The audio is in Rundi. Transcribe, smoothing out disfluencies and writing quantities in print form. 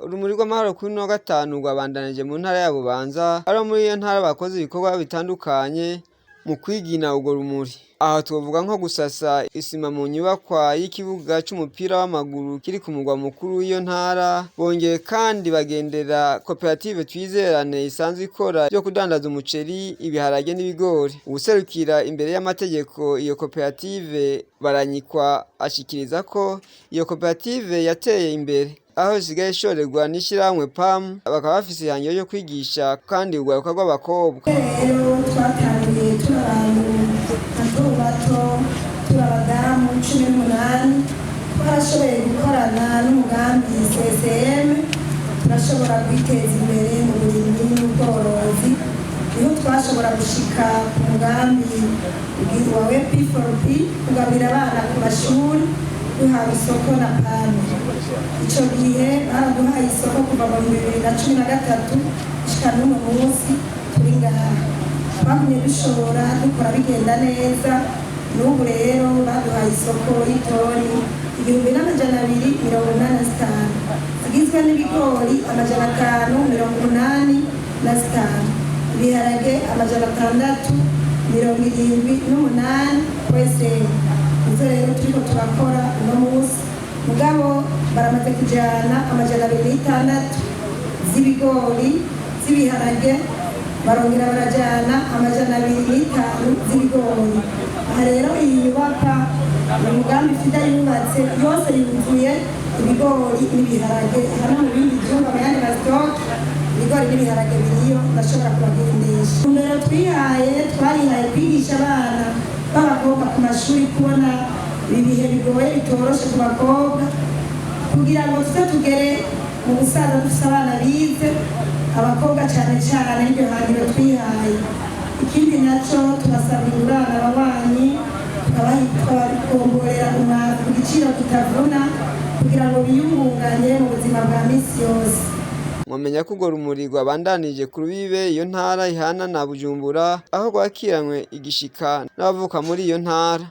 Urumuri rw'amahoro kuri uno wa gatanu rwabandanije mu ntara ya Bubanza, aho muri iyo ntara bakoze ibikorwa bitandukanye mu kwigina urwo rumuri. Aha twovuga nko gusasa isima mu nyubakwa y'ikibuga c'umupira w'amaguru kiri ku mugwa mukuru w'iyo ntara, bongeye kandi bagendera koperative Twizerane isanzwe ikora vyo kudandaza umuceri, ibiharage n'ibigori. Uwuserukira imbere y'amategeko iyo koperative Baranyikwa ashikiriza ko iyo koperative yateye imbere aho isigaye ishorerwa n'ishirahamwe PAM, bakaba bafise ihangiro ryo kwigisha kandi urwaruka rw'abakobwa. Rero twatangiye turi abantu bato bato, turi abadamu 18. Twarashoboye gukorana n'umugambi CCM, turashobora kwiteza imbere mu burimyi n'ubworozi. Niho twashobora gushika ku mugambi wa WP4P, kugaburira abana ku mashuri, duhawe isoko na PAM. Ico gihe baraduhaye isoko kuva mu 2013 gushika n'uno munsi turi ngaha. Twagumye dushora, dukora, bigenda neza. N'ubu rero baduhaye isoko y'itoni 1285, zigizwe n'ibigori 585, ibiharage 678 kwese. Nizo rero turiko turakora uno munsi. Mugabo baramaze kujana 206 z'ibigori, z'ibiharage, barongera barajana 205 z'ibigori. Aha rero iyi nyubakwa ni umugambi FIDA yubatse, yose yuzuye ibigori n'ibiharage. Aha no mu bindi byumba, mu yandi ma stocks, ibigori n'ibiharage biriyo, ndashobora kubagendesha. Intumbero twihaye, twarihaye kwigisha abana b'abakobwa ku mashuri, kubona ibi bihe bigoye bitoroshe ku bakobwa, kugira ngo tuze tugere mu busaza dufise abana bize, abakobwa cyane cyane. N'iryo hangiro twihaye. Ikindi naco, tubasaba ingurane ababanyi, tukabakomborera umwavu ku giciro kitavuna, kugira ngo biyungunganye mu buzima bwa misi yose. Mwomenya ko urwo rumuri rwabandanije ku rubibe iyo ntara ihana na Bujumbura, aho rwakiranywe igishika n'abavuka muri iyo ntara.